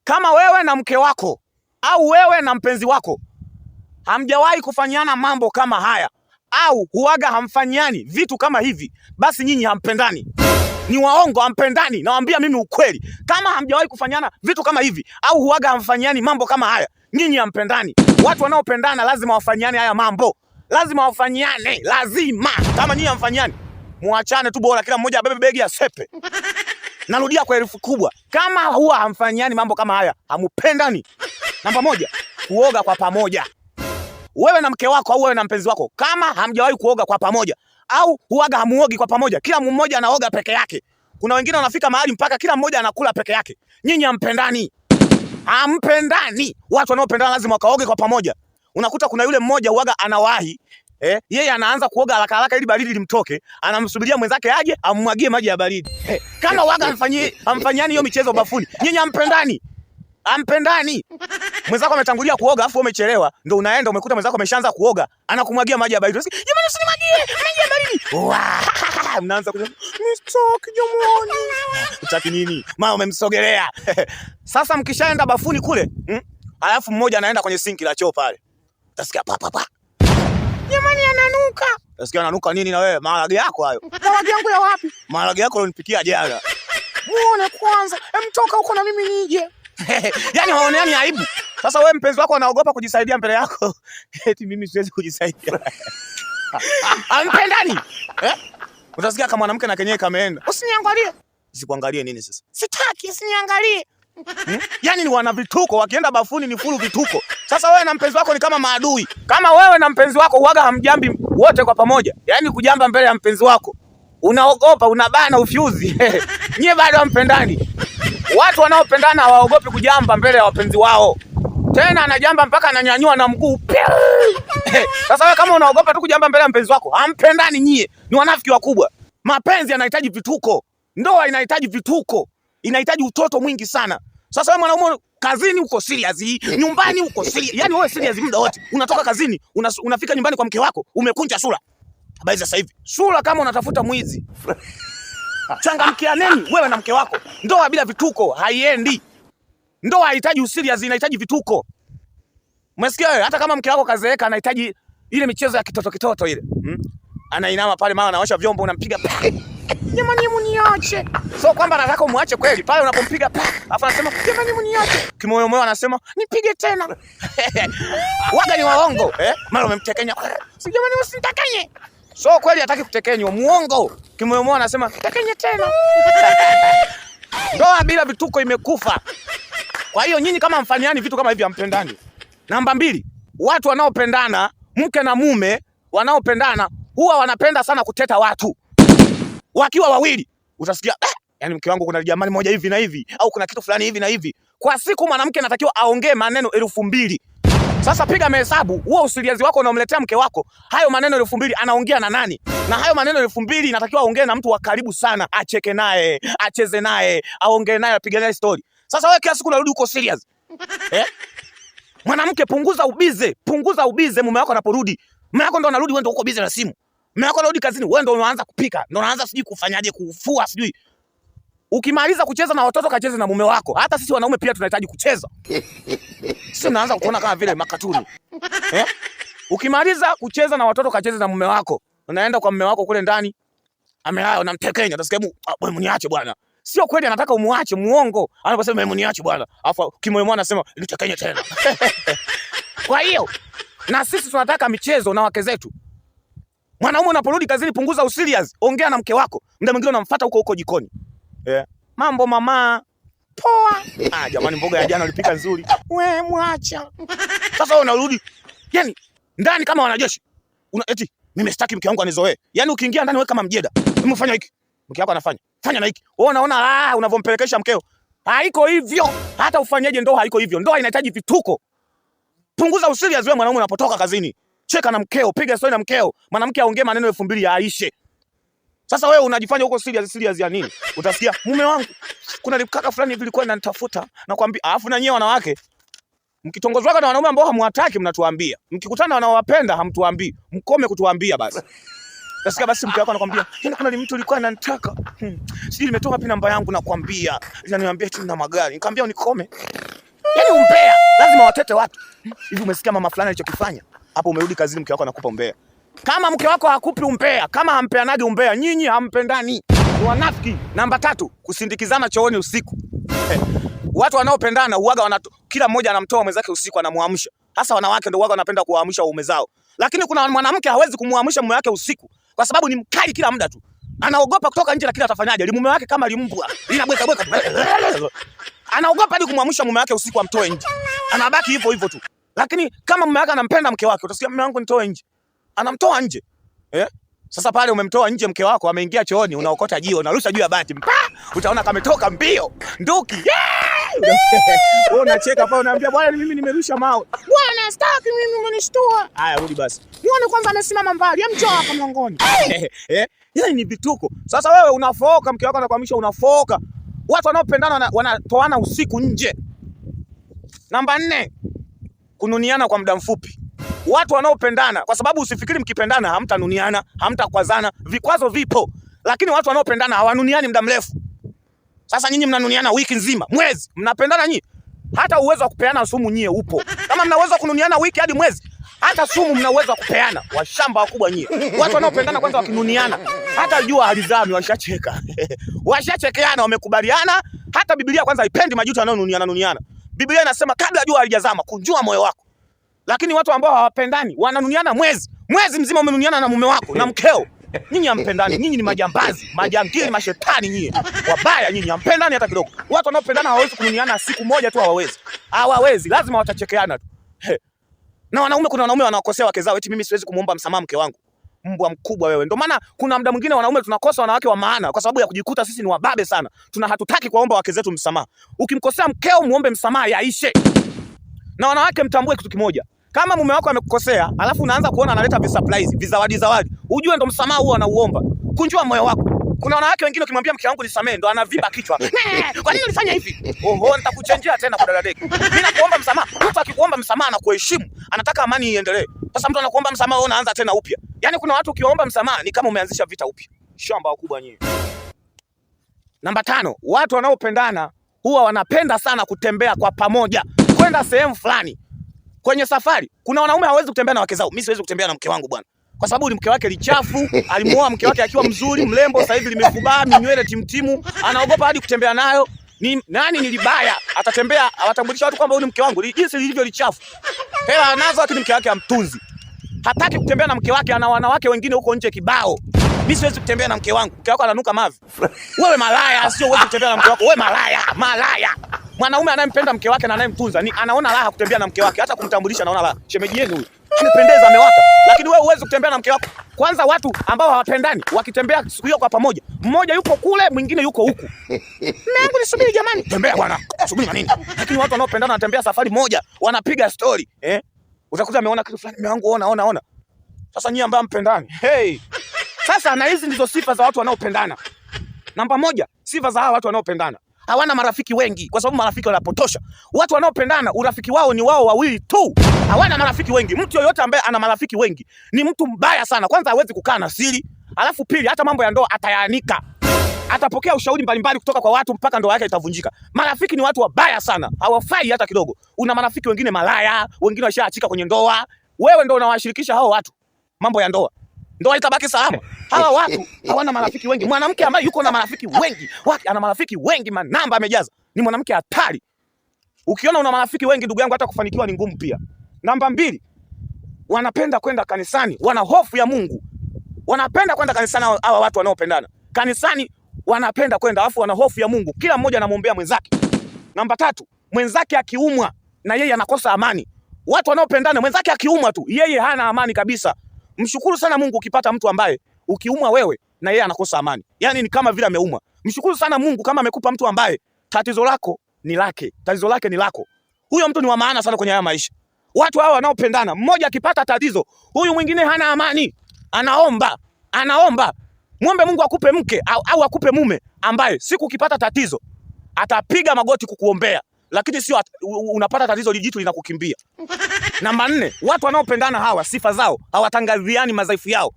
Kama wewe na mke wako au wewe na mpenzi wako hamjawahi kufanyiana mambo kama haya au huaga hamfanyiani vitu kama hivi, basi nyinyi hampendani. Ni waongo, hampendani. Nawaambia mimi ukweli, kama hamjawahi kufanyana vitu kama hivi au huaga hamfanyiani mambo kama haya, nyinyi hampendani. Watu wanaopendana lazima wafanyiane haya mambo, lazima wafanyiane, lazima. Kama nyinyi hamfanyiani, muachane tu, bora kila mmoja abebe begi asepe. Narudia kwa herufi kubwa, kama huwa hamfanyiani mambo kama haya, hamupendani. Namba moja, kuoga kwa pamoja. Wewe na mke wako au wewe na mpenzi wako, kama hamjawahi kuoga kwa pamoja au huaga hamuogi kwa pamoja, kila mmoja anaoga peke yake. Kuna wengine wanafika mahali mpaka kila mmoja anakula peke yake. Nyinyi hampendani, hampendani. Watu wanaopendana lazima wakaoge kwa pamoja. Unakuta kuna yule mmoja huaga anawahi yeye anaanza kuoga haraka haraka ili baridi limtoke, anamsubiria mwenzake aje ammwagie maji ya baridi. Kama huaga hamfanyiani hiyo michezo bafuni, nyinyi hampendani. Hampendani. Mwenzako ametangulia kuoga afu umechelewa, ndio unaenda umekuta mwenzako ameshaanza kuoga, anakumwagia maji ya baridi. Unasikia, jamani usinimwagie maji ya baridi. Wah! Mnaanza kusema, msitoki jamani. Utaki nini? Mama umemsogelea. Sasa mkishaenda bafuni kule, Alafu mmoja anaenda kwenye sinki la choo pale. Utasikia pa pa pa. Jamani ananuka. Utasikia ananuka nini na wewe? Maharage yako hayo. Maharage yangu ya wapi? Maharage yako ulionipikia jana. Muone kwanza, emtoka huko na mimi nije. Yaani haoneani aibu. Sasa wewe mpenzi wako anaogopa kujisaidia mbele yako. Eti mimi siwezi kujisaidia. Hampendani. Eh? Utasikia kama mwanamke na kenyewe kameenda. Usiniangalie. Sikuangalie nini sasa? Sitaki, usiniangalie. Yaani ni wana vituko, wakienda bafuni ni fulu vituko. Sasa wewe na mpenzi wako ni kama maadui. Kama wewe na mpenzi wako huaga hamjambi wote kwa pamoja. Yaani kujamba mbele ya mpenzi wako. Unaogopa, unabana ufyuzi. Nyie bado hampendani. Watu wanaopendana hawaogopi kujamba mbele ya wapenzi wao. Tena anajamba mpaka ananyanyua na mguu. Sasa wewe kama unaogopa tu kujamba mbele ya mpenzi wako, hampendani nyie. Ni wanafiki wakubwa. Mapenzi yanahitaji vituko. Ndoa inahitaji vituko. Inahitaji utoto mwingi sana. Sasa wewe mwanaume kazini uko serious, nyumbani uko serious. Yaani wewe serious muda wote. Unatoka kazini, unafika nyumbani kwa mke wako, umekunja sura. Habari sasa hivi. Sura kama unatafuta mwizi. Changamkianeni wewe na mke wako. Ndoa bila vituko haiendi. Ndoa haihitaji userious, inahitaji vituko. Umesikia wewe? Hata kama mke wako kazeeka anahitaji ile michezo ya kitoto kitoto ile. Anainama pale mama anaosha vyombo unampiga pa. Jamani mniache. So kwamba anataka umuache kweli pale unapompiga pa. Alafu anasema jamani mniache. Kimoyo moyo anasema nipige tena. Waga ni waongo, eh? Mara umemtekenya. Si jamani usinitekenye. So kweli hataki kutekenywa, muongo. Kimoyo moyo anasema tekenye tena. Ndoa bila vituko imekufa. Kwa hiyo nyinyi kama mfanyiani vitu kama hivi hampendani. Namba mbili, watu wanaopendana, mke na mume wanaopendana huwa wanapenda sana kuteta watu. Wakiwa wawili, utasikia yaani mke wangu kuna jamani moja hivi na hivi au kuna kitu fulani hivi na hivi. Kwa siku mwanamke anatakiwa aongee maneno 2000. Sasa piga mahesabu, huo usiliazi wako unaomletea mke wako, hayo maneno 2000 anaongea na nani? Na hayo maneno 2000 inatakiwa aongee na mtu wa karibu sana, acheke naye, acheze naye, aongee naye, apige naye story. Sasa wewe kila siku unarudi uko serious. Mwanamke punguza ubize, punguza ubize mume wako anaporudi. Mume wako ndo anarudi, wewe ndo uko bize na simu. Mume wako anarudi kazini, wewe ndo unaanza kupika, ndo unaanza sijui kufanyaje, kufua sijui. Ukimaliza kucheza na watoto kacheze na mume wako. Hata sisi wanaume pia tunahitaji kucheza. Sisi tunaanza kutuona kama vile makatuni. Ukimaliza kucheza na watoto kacheze na mume wako. Unaenda kwa mume wako kule ndani, amelala unamtekenya, utasikia hebu, wewe mniache bwana. Sio kweli anataka umuache, muongo. Anaposema hebu niache bwana. Alafu kimoyo mwana anasema nitekenye tena. Kwa hiyo na sisi tunataka michezo na wake zetu. Mwanaume unaporudi kazini punguza userious, ongea na mke wako. Muda mwingine unamfuata huko huko jikoni. Mambo mama. Poa. Jamani mboga ya jana ulipika nzuri. We mwacha. Sasa wewe unarudi. Yaani ndani kama wanajeshi. Una eti mimi sitaki mke wangu anizoee. Yaani ukiingia ndani wewe kama mjeda. Mimi fanya hiki. Mke wako anafanya. Fanya na hiki. Wewe unaona unavompelekesha mkeo. Haiko hivyo. Hata ufanyeje ndoa haiko hivyo. Ndoa inahitaji vituko. Punguza userious wewe mwanaume unapotoka kazini. Cheka na mkeo, piga story na mkeo. Mwanamke aongee maneno 2000 yaishe. Sasa wewe unajifanya uko serious, serious ya nini? Utasikia mume wangu kuna kaka fulani hivi alikuwa ananitafuta na kuambia. Alafu na nyie wanawake mkitongozwa na wanaume ambao hamwataki mnatuambia. Mkikutana na wanaowapenda hamtuambii. Mkome kutuambia basi. Utasikia basi mke wako anakuambia, yaani kuna mtu alikuwa ananitaka. Sijui nimetoka wapi namba yangu nakwambia. Ananiambia eti nina magari. Nikamwambia unikome. Yaani umbea, lazima watete watu. Hivi umesikia mama fulani alichokifanya? Hapo umerudi kazini, mke wako anakupa umbea. Kama mke wako hakupi umbea, kama hampeanagi umbea, nyinyi hampendani. Ni wanafiki. Namba tatu, kusindikizana chooni usiku. Watu wanaopendana uwaga kila mmoja anamtoa mwenzake usiku, anamuamsha. Hasa wanawake ndio uwaga wanapenda kuwaamsha waume zao. Lakini kuna mwanamke hawezi kumuamsha mume wake usiku kwa sababu ni mkali kila muda tu. Anaogopa kutoka nje, lakini atafanyaje? Mume wake kama limbwa, linabweka bweka. Anaogopa hadi kumwamsha mume wake usiku amtoe nje. Anabaki hivyo hivyo tu. Lakini kama mume wake anampenda mke wake, utasikia mume wangu nitoe nje. Anamtoa nje. Eh? Sasa pale umemtoa nje mke wako ameingia chooni, unaokota jiwe, unarusha juu ya bati. Mpa! Utaona kametoka mbio. Nduki. Yeah! Wewe unacheka pale unaambia bwana mimi nimerusha mawe. Bwana sitaki mimi umenishtua. Haya rudi basi. Muone kwanza amesimama mbali, hem njoo hapa mlangoni. Eh? Ile ni vituko. Sasa wewe unafoka, mke wako anakuhamisha unafoka. Watu wanaopendana wanatoana usiku nje. Namba 4, kununiana kwa muda mfupi. Watu wanaopendana, kwa sababu usifikiri mkipendana hamtanuniana, hamtakwazana, vikwazo vipo. Lakini watu wanaopendana hawanuniani muda mrefu. Sasa nyinyi mnanuniana wiki nzima, mwezi, mnapendana nyinyi. Hata uwezo wa kupeana sumu nyie upo. Kama mna uwezo wa kununiana wiki hadi mwezi, hata sumu mna uwezo wa kupeana. Washamba wakubwa nyie. Watu wanaopendana kwanza wakinuniana, hata jua halizami washacheka. Washachekeana, wamekubaliana. Hata Biblia kwanza haipendi majuto yanayonuniana nuniana. Biblia inasema kabla jua halijazama, kunjua moyo wako. Lakini watu ambao hawapendani wananuniana mwezi. Mwezi mzima umenuniana na mume wako na mkeo. Nyinyi hampendani, nyinyi ni majambazi, majangili, mashetani nyinyi. Wabaya nyinyi, hampendani hata kidogo. Watu wanaopendana hawawezi kununiana siku moja tu, hawawezi. Hawawezi, lazima watachekeana tu. He. Na wanaume, kuna wanaume wanawakosea wake zao, eti mimi siwezi kumuomba msamaha mke wangu. Mbwa mkubwa wewe. Ndio maana kuna muda mwingine wanaume tunakosa wanawake wa maana kwa sababu ya kujikuta sisi ni wababe sana. Tuna hatutaki kuwaomba wake zetu msamaha. Ukimkosea mkeo muombe msamaha yaishe. Na wanawake mtambue kitu kimoja. Kama mume wako amekukosea, alafu unaanza kuona analeta visurprise, vizawadi zawadi, ujue ndo msamaha huo anauomba. Kunjua moyo wako. Kuna wanawake wengine ukimwambia mke wangu nisamee, ndo anavimba kichwa. Kwa nini ulifanya hivi? Oho, nitakuchenjea tena kwa dada deki. Mimi nakuomba msamaha. Mtu akikuomba msamaha na kuheshimu, anataka amani iendelee. Sasa mtu anakuomba msamaha, wewe unaanza tena upya. Yaani kuna watu ukiwaomba msamaha ni kama umeanzisha vita upya. Shamba wakubwa nyinyi. Namba 5, watu wanaopendana huwa wanapenda sana kutembea kwa pamoja, kwenda sehemu fulani. Kwenye safari kuna wanaume hawawezi kutembea na wake zao. Mimi siwezi kutembea na mke wangu bwana, kwa sababu ni mke wake lichafu. Alimuoa mke wake akiwa mzuri mrembo, sasa hivi limefubaa minywele timtimu, anaogopa hadi kutembea nayo. Ni nani? Ni libaya, atatembea awatambulisha watu kwamba huyu ni mke wangu, jinsi lilivyo lichafu. Hela anazo, lakini mke wake amtunzi. Hataki kutembea na mke wake, ana wanawake wengine huko nje kibao. Mimi siwezi kutembea na mke wangu. Mke wako ananuka mavi. Wewe malaya, sio uwezi kutembea na mke wako. Wewe malaya, malaya. Mwanaume anayempenda mke wake na anayemtunza ni anaona raha kutembea na mke wake, hata kumtambulisha anaona raha. Shemeji yenu huyu amependeza, amewaka. Lakini wewe huwezi kutembea na mke wako. Kwanza watu ambao hawapendani wakitembea siku hiyo kwa pamoja, mmoja yuko kule, mwingine yuko huku. Mume wangu nisubiri jamani. Tembea bwana, subiri na nini? Lakini watu wanaopendana wanatembea safari moja, wanapiga story, eh? Utakuta ameona kitu fulani, mume wangu ona ona ona. Sasa nyinyi ambao mpendani. Hey. Sasa na hizi ndizo sifa za watu wanaopendana. Namba 1, sifa za hawa watu wanaopendana. Hawana marafiki wengi kwa sababu marafiki wanapotosha. Watu wanaopendana urafiki wao ni wao wawili tu. Hawana marafiki wengi. Mtu yoyote ambaye ana marafiki wengi ni mtu mbaya sana. Kwanza hawezi kukaa na siri. Alafu pili, hata mambo ya ndoa atayaanika. Atapokea ushauri mbalimbali kutoka kwa watu mpaka ndoa yake itavunjika. Marafiki ni watu wabaya sana. Hawafai hata kidogo. Una marafiki wengine malaya, wengine washaachika kwenye ndoa. Wewe ndio unawashirikisha hao watu mambo ya ndoa. Ndoa itabaki salama. Hawa watu hawana marafiki wengi. Mwanamke ambaye yuko na marafiki wengi, wake ana marafiki wengi, manamba amejaza, ni mwanamke hatari. Ukiona una marafiki wengi, ndugu yangu, hata kufanikiwa ni ngumu pia. Namba 2, wanapenda kwenda kanisani, wana hofu ya Mungu. Wanapenda kwenda kanisani hawa watu wanaopendana. Kanisani wanapenda kwenda, alafu wana hofu ya Mungu. Kila mmoja anamwombea mwenzake. Namba 3, mwenzake akiumwa na yeye anakosa amani. Watu wanaopendana, mwenzake akiumwa tu, yeye hana amani kabisa. Mshukuru sana Mungu ukipata mtu ambaye ukiumwa wewe na yeye anakosa amani. Yaani ni kama vile ameumwa. Mshukuru sana Mungu kama amekupa mtu ambaye tatizo lako ni lake, tatizo lake ni lako. Huyo mtu ni wa maana sana kwenye haya maisha. Watu hawa wanaopendana, mmoja akipata tatizo, huyu mwingine hana amani. Anaomba, anaomba. Muombe Mungu akupe mke au akupe mume ambaye siku ukipata tatizo atapiga magoti kukuombea. Lakini sio unapata tatizo lijitu linakukimbia. Namba 4, watu wanaopendana hawa sifa zao hawatangaziani madhaifu yao.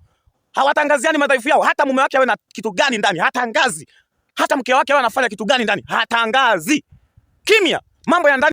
Hawatangaziani madhaifu yao. Hata mume wake awe na kitu gani ndani, hatangazi. Hata mke wake awe anafanya kitu gani ndani, hatangazi. Kimya. Mambo ya ndani